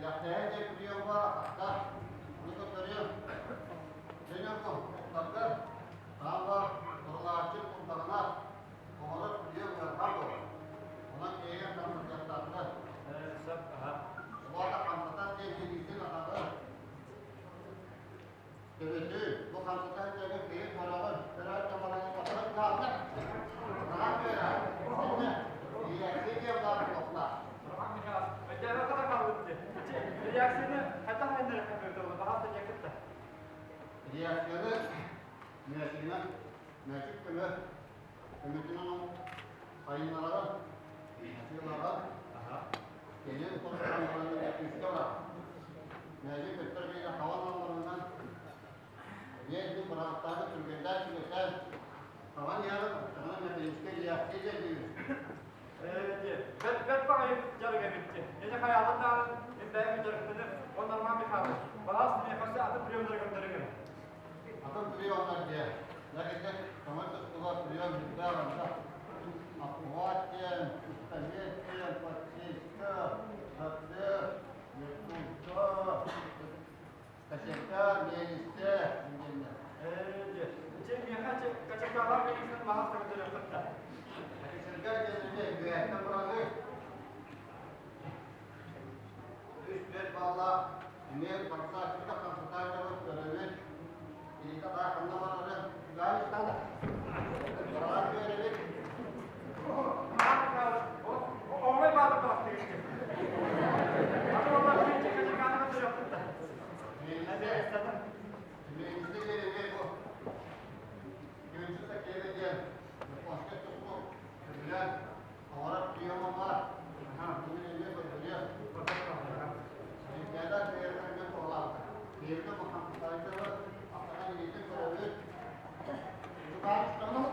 Тирэхтээһин диэн приемҥа атахтар, ону көрдөрүөм. Дьэ, охтаргар хаалла турулааччы курдаҕына оҥорор прием ыарахан буолар. Онон эйигин хамсатыахтаахтар. Сөп, аха. Улаата хамсатар диэн илиитин атаҕын төбөтүн, бу хамсатар диэни киһи көрөҕүн, көрөөт да баран батаран хаалла. Наһаа үөрэ. Иннэ, реакция диэн баар буолуохтаах. Роман Михайлович, өйдөөбөккө да хаалбыт дии. Ити реакцияны хайдах айаннарыахха сөбүй баҕас да диэккит да. Реакцияны мээчигинэн, мээчик көмө көмөтүнэн сайыннараҕын, атыылаҕын, кэлин тостон баран күүскэ бараҕын. Мээчик көттөр биирэ хабан алларынан биэс бырааттааны түргэндээн түгэтээн хабан иһэҕин, оччоҕуна механическай реакция диэн Бэрт бэрт баҕайы дьарык эбит дии. Ини хайаатын даҕаны мин бэйэм дьарыктаныр. Уонна Роман Михайлович, баҕас миэхэ атын приемнары көрдөрүҥ. Атын приемнар диэ. Лэгитэ көмө тустуга прием үрдээх элбэх. Обхват диэн, пистолет диэн, подсечка, зацеп, вертушка, качелька, миэлиссэ диэннэр. Ээ, дьэ, миэхэ качелькалаах миэлиссэни баҕас да көрдөрүөххүт да. Качелька диэн эмиэ үөһэттэн быраҕыы. Үс бэрт баллаах эмиэ хамсааччыта хамсатааччыбыт көрөбүт. Илиитэ баар ханна барарын үгээн истэҕинэ. Быраҕан биэрэбит. Оҕой баатыр бырахтыгыт. Аты олар качельканы көрдөрүөххүт да. Миэлиссэ диэн эмиэ бу. Күнчү Сакена диэн японскай тустуу сөбүлээн оҥорор приема баар. Бүгүн эмиэ көрдөрүө. Олимпиада кыайарга туһалаабыта. Биһиги бу хамсатааччылар атаҕын илиитин көрөбүт. Чугаһаан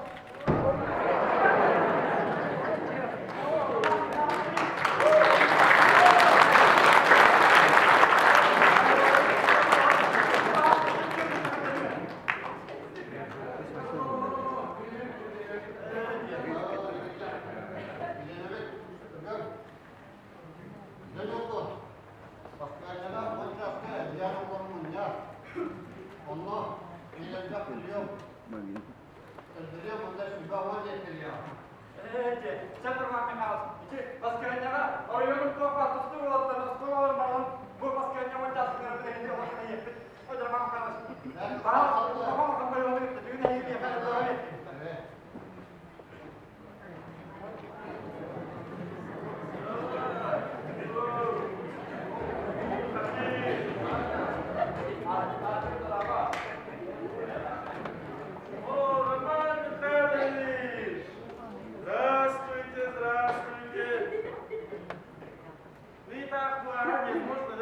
Чэ, Роман Михайлович, ити баскыһанньаҕа оройуонун туох баар тустуу уолаттарын оскуолаларын барыларын бу баскыһанньа уончаастыгар эһиги оҕотун эйиэппит. Ой, Роман Михайлович, баҕар, улахан улахан бойуону кытта бүгүн эһиги миэхэ ылларан эттиҥ. О, Роман Михайлович! Здравствуйте, здравствуйте! Вы так можно.